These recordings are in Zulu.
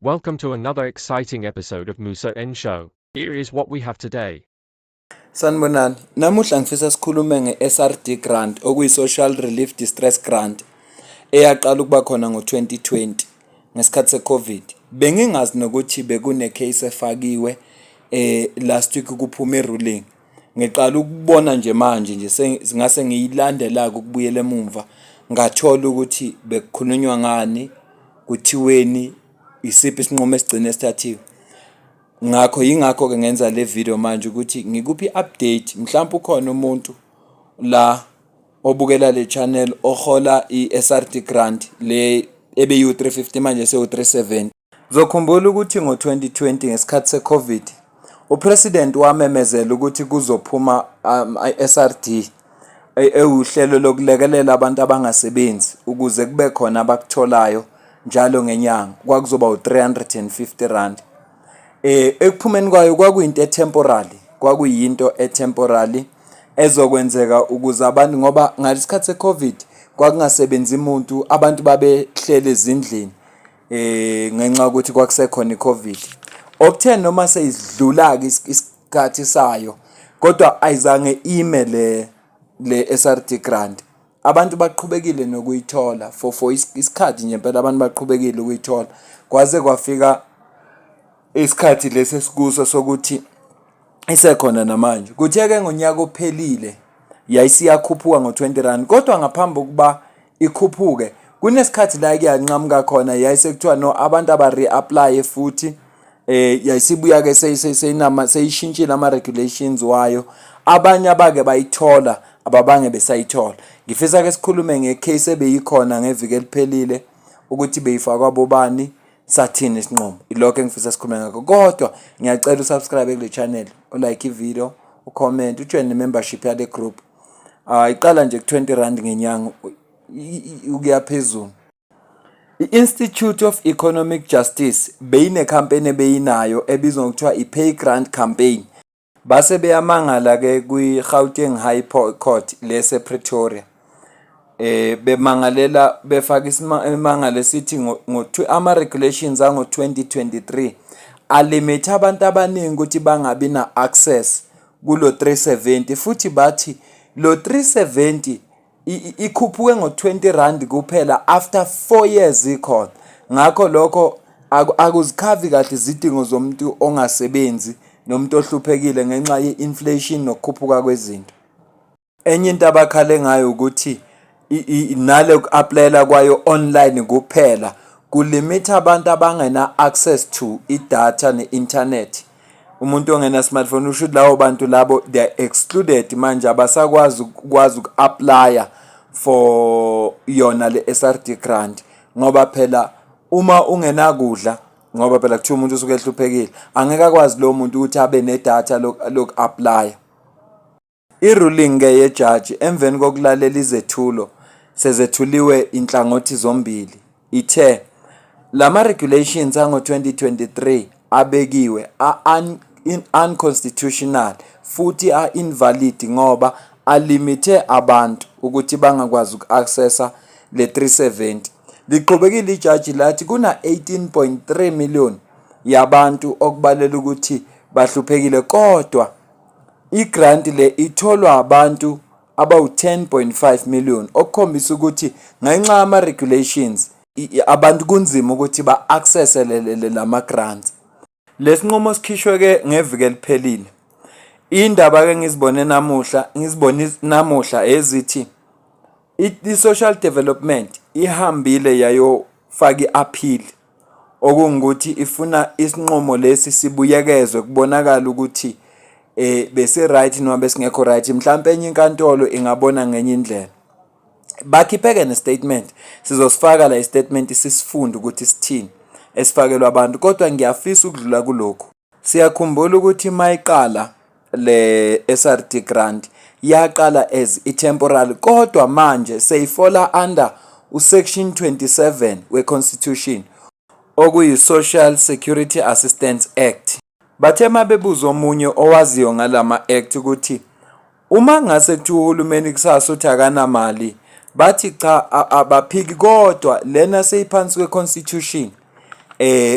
Welcome to another exciting episode of Musa N Show. Here is what we have today. Sanibonani. Namuhla ngifisa sikhulume nge-SRD grant, okuyi-Social Relief Distress Grant, eyaqala ukuba khona ngo-2020 ngesikhathi se-COVID. Bengingazi nokuthi bekune case efakiwe last week kuphuma i-ruling. Ngiqala ukubona nje manje nje ngase ngiyilandela ukubuyela emumva, ngathola ukuthi bekukhulunywa ngani, kuthiweni, isiphi isinqumo esigcine sithathiwe. Ngakho yingakho-ke ngenza le video manje ukuthi ngikuphi i-update. Mhlawumbe ukhona umuntu la obukela le channel ohola i-SRD grant le ebeyiwu-350, manje sewu-370. Uzokhumbula ukuthi ngo-2020, ngesikhathi se-COVID, upresident wamemezela ukuthi kuzophuma i-SRD ewuhlelo lokulekelela abantu abangasebenzi ukuze kube khona abakutholayo njalo ngenyanga. Kwakuzoba u-R350. Ekuphumeni kwayo kwakuyinto e-temporary, kwakuyinto e-temporary ezokwenzeka ukuze abantu, ngoba ngalesikhathi se-COVID kwakungasebenzi umuntu, abantu babehleli ezindlini ngenxa yokuthi kwakusekhona i-COVID. Okuthe noma seyidlula-ke isikhathi sayo, kodwa ayizange ime le SRD grant. Abantu baqhubekile nokuyithola for isikhathi nje impela, abantu baqhubekile ukuyithola kwaze kwafika isikhathi lesi esikuso sokuthi isekhona namanje. Kuthe-ke ngonyaka ophelile yayisiyakhuphuka ngo-R20, kodwa ngaphambi kokuba ikhuphuke kunesikhathi la kuyanqamuka khona, yayisekuthiwa no, abantu aba-reapply futhi. Yayisibuya-ke seyinama seyishintshile ama-regulations wayo, abanye abake bayithola ababange besayithola. Ngifisa ke sikhulume nge-case ebeyikhona ngeviki eliphelile, ukuthi beyifakwa bobani, sathini isinqumo. Ilokho engifisa sikhulume ngakho, kodwa ngiyacela usubscribe kule channel, ulike i-video, ucomment, ujoin ne-membership yale group. Iqala nje ku-R20 ngenyanga ukuya phezulu. I-Institute of Economic Justice beyine-campaign ebeyinayo ebizwa ngokuthiwa i-Pay Grant Campaign. Base beyamangala-ke kwi-Gauteng High Court lese Pretoria. Bemangalela, befaka isimangalo esithi ama regulations ango 2023 alimit abantu abaningi ukuthi bangabi na access kulo 370, futhi bathi lo 370 ikhuphuke ngo-R20 kuphela after 4 years ikhona. Ngakho lokho akuzikhavi kahle izidingo zomuntu ongasebenzi nomuntu ohluphekile ngenxa ye-inflation nokukhuphuka kwezinto. Enye into abakhale ngayo ukuthi nale ku-applyela kwayo online kuphela kulimitha abantu abangena access to idatha ne-internet. Umuntu ongena smartphone, usho ukuthi labo bantu labo, they are excluded manje, abasakwazi ukwazi uku-applya for yona le SRD grant, ngoba phela uma ungenakudla, ngoba phela kuthiwa umuntu usuke ehluphekile, angeke akwazi lo muntu ukuthi abe nedatha loku-applya. I-ruling-ke yejaji, emveni kokulalela izethulo sezethuliwe inhlangothi zombili, ithe lama regulations ango-2023 abekiwe a-unconstitutional futhi a-invalid, ngoba alimithe abantu ukuthi bangakwazi uku-accessa le 370. Liqhubekile ijaji lathi kuna 18.3 million yabantu okubalela ukuthi bahluphekile, kodwa i-grant le itholwa abantu abawu-10.5 million, okukhombisa ukuthi ngenxa yama-regulations abantu kunzima ukuthi ba-access lama grants. Lesinqumo sikhishwe-ke ngeviki eliphelile. Indaba-ke ngizibone namuhla, ngizibone namuhla ezithi i-social development ihambile yayofaka i-appeal, okungukuthi ifuna isinqumo lesi sibuyekezwe, kubonakala ukuthi bese right noma besingekho right, mhlawumbe enye inkantolo ingabona ngenye indlela. Bakhiphe-ke ne-statement, sizosifaka la i-statement sisifunde ukuthi sithini esifakelwa abantu, kodwa ngiyafisa ukudlula kulokhu. Siyakhumbula ukuthi mayiqala le SRD grant yaqala as i-temporary, kodwa manje seyifola under usection 27 we-constitution, okuyi-Social Security Assistance Act. Bathe mabebuza omunye owaziyo ngalama act ukuthi uma ngase kuthiwa uhulumeni kusasa uthi akanamali, bathi cha, abaphiki, kodwa lena seyiphansi kwe-constitution.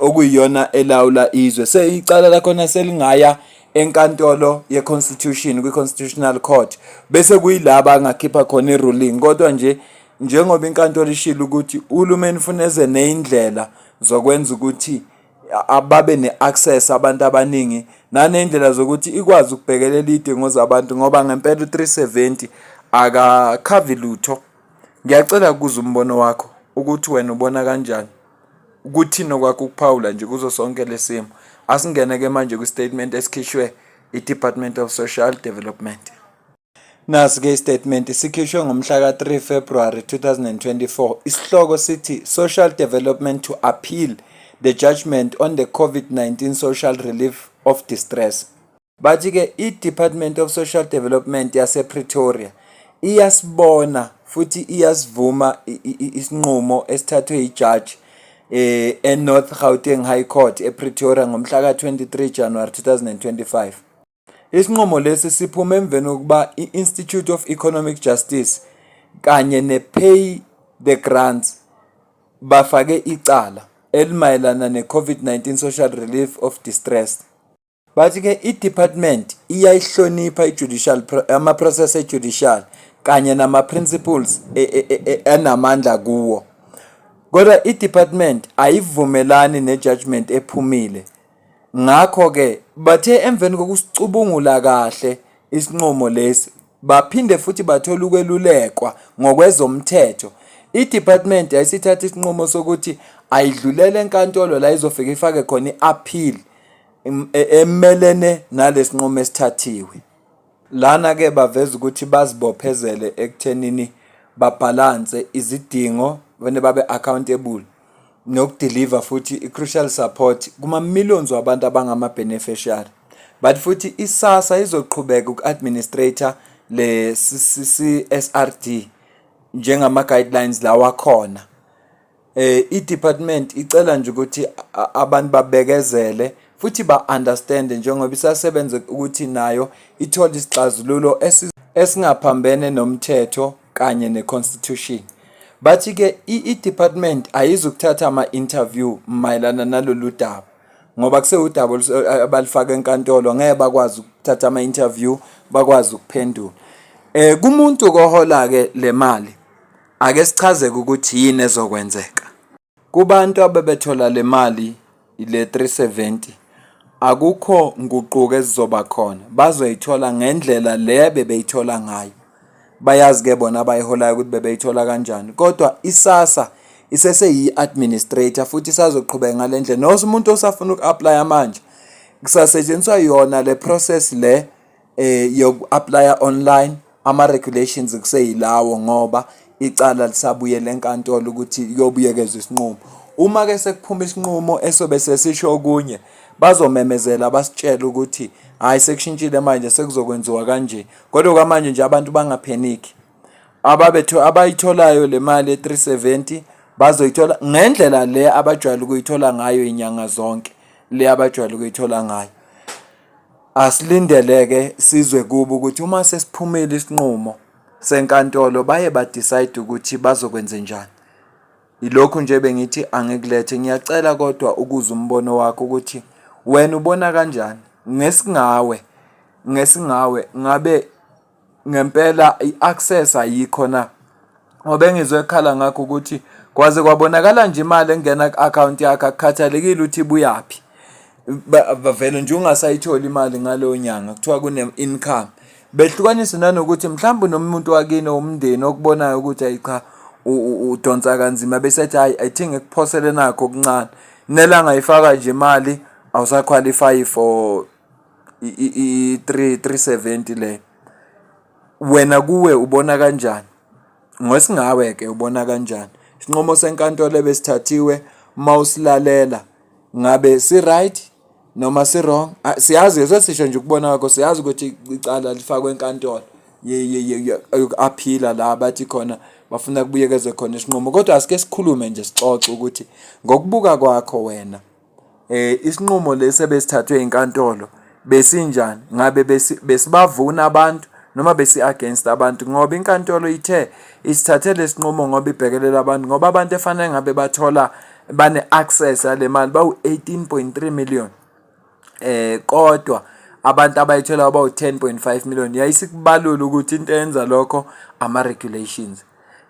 Okuyiyona elawula izwe. Icala lakhona selingaya enkantolo ye-constitution, kwi-Constitutional Court, bese kuyilaba angakhipha khona i-ruling. Kodwa nje njengoba inkantolo ishilo ukuthi uhulumeni ufuna eze ney'ndlela zokwenza ukuthi babe ne-access abantu abaningi, naney'ndlela zokuthi ikwazi ukubhekelela iy'dingo zabantu, ngoba ngempela u-370 akakhavi lutho. Ngiyacela ukuzwa umbono wakho ukuthi wena ubona kanjani, ukuthini okwakho ukuphawula nje kuzo sonke lesimo. Asingene-ke manje kwi-statement esikhishwe i-Department of Social Development. Nasi-ke isitatimende sikhishwe ngomhla ka-3 February 2024. Isihloko sithi Social Development to Appeal the Judgment on the COVID-19 Social Relief of Distress. Bathi-ke i-Department of Social Development yasePretoria iyasibona futhi iyasivuma isinqumo esithathwe yijaji eNorth Gauteng High Court ePretoria ngomhla ka-23 January 2025. Isinqumo lesi siphume emveni kokuba i-Institute of Economic Justice kanye ne-Pay the Grants bafake icala elimayelana ne-COVID-19 Social Relief of Distress. Bathi-ke i-department iyayihlonipha i-judicial, ama-process e-judicial kanye nama-principles anamandla kuwo. Kodwa i-department ayivumelani ne-judgment ephumile. Ngakho-ke bathe emveni kokusicubungula kahle isinqumo lesi, baphinde futhi bathola ukwelulekwa ngokwezomthetho. I-department yayisithatha isinqumo sokuthi ayidlulele enkantolo la izofike ifake khona i-appeal emelene nalesinqumo esithathiwe. Lana-ke baveza ukuthi bazibophezele ekuthenini babhalanse izidingo, bene babe accountable nokudiliva futhi i-crucial support kuma-millions wabantu abangama-beneficiary. But futhi i-SASSA izoqhubeka uku-administrator le CSRD njengama-guidelines lawa akhona. I-department icela nje ukuthi abantu babekezele futhi ba-understand njengoba isasebenza ukuthi nayo ithole isixazululo esingaphambene nomthetho kanye ne-constitution. Bathi-ke i-department ayizukuthatha ama-interview mayelana nalolu daba ngoba kusewudaba abalifaka enkantolo, ngeke bakwazi ukuthatha ama-interview bakwazi ukuphendula. Kumuntu kohola-ke le mali, ake sichazeke ukuthi yini ezokwenzeka. Kubantu abebethola le mali le 370, akukho nguquko ezizoba khona, bazoyithola ngendlela le bebeyithola ngayo. Bayazi-ke bona abayiholayo ukuthi bebeyithola kanjani, kodwa i-SASSA iseseyi-administrator futhi isazoqhubeka ngale ndlela. Noma umuntu osafuna uku-aplaya manje, kusasetshenziswa yona le process le yoku-aplaya online, ama-regulations kuseyilawo ngoba icala lisabuyela enkantolo ukuthi kuyobuyekezwa isinqumo. Uma-ke sekuphuma isinqumo esobe sesisho okunye, bazomemezela basitshele ukuthi hhayi, sekushintshile manje, sekuzokwenziwa kanje. Kodwa kwamanje nje abantu bangaphenikhi. Abayitholayo le mali ye-370 bazoyithola ngendlela le abajwayele ukuyithola ngayo inyanga zonke, le abajwayele ukuyithola ngayo. Asilindele-ke sizwe kubo ukuthi uma sesiphumile isinqumo senkantolo baye ba-decide ukuthi bazokwenzenjani. Yilokhu nje bengithi angikulethe. Ngiyacela kodwa ukuzwa umbono wakho ukuthi wena ubona kanjani ngesingawe ngesingawe ngabe ngempela i-access ayikho na? Ngoba engizwe ekhala ngakho ukuthi kwaze kwabonakala nje imali engena ku-akhawunti yakhe, akukhathalekile ukuthi ibuyaphi. Bavele nje ungasayitholi imali ngaleyo nyanga, kuthiwa kune-income. Behlukanise nanokuthi mhlawumbe unomuntu wakini umndeni okubonayo ukuthi ayi cha, udonsa kanzima, bese ethi hhayi, ayithi ngikuphosele nakho okuncane. Nelanga ifaka nje imali, awusakhwalifayi for i-three three seventy le. Wena kuwe ubona kanjani? Ngesingawe-ke ubona kanjani? Isinqumo senkantolo ebesithathiwe mawusilalela ngabe si-right noma si-wrong? Siyazi sesisho nje ukubona kwakho, siyazi ukuthi icala lifakwe enkantolo yoku-aphila la bathi khona bafuna kubuyekezwe khona isinqumo, kodwa asike sikhulume nje sixoxe ukuthi ngokubuka kwakho wena isinqumo lesi ebesithathwe inkantolo besinjani? Ngabe besibavuna abantu noma besi-against abantu? Ngoba inkantolo ithe isithathe lesi nqumo ngoba ibhekelela abantu, ngoba abantu efanele ngabe bathola bane-access yale mali bawu-18.3 million. Kodwa abantu abayithola bawu-10.5 million. Yayisikubalula ukuthi into eyenza lokho ama-regulations.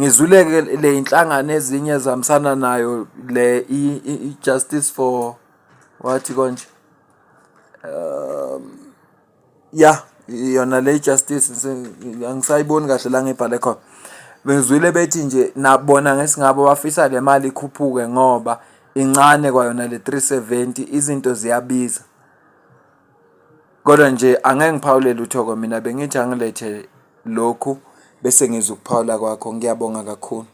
Ngizwile-ke le y'nhlangano ezinye ezihambisana nayo le i-Justice for wathi konje ya yona le justice angisayiboni kahle la ngibhale khona. Bengizwile bethi nje nabona ngesingabo bafisa le mali ikhuphuke ngoba incane kwayona le 370 izinto ziyabiza. Kodwa nje angeke ngiphawule lutho-ke mina bengithi angilethe lokhu bese ngizwa ukuphawula kwakho. Ngiyabonga kakhulu.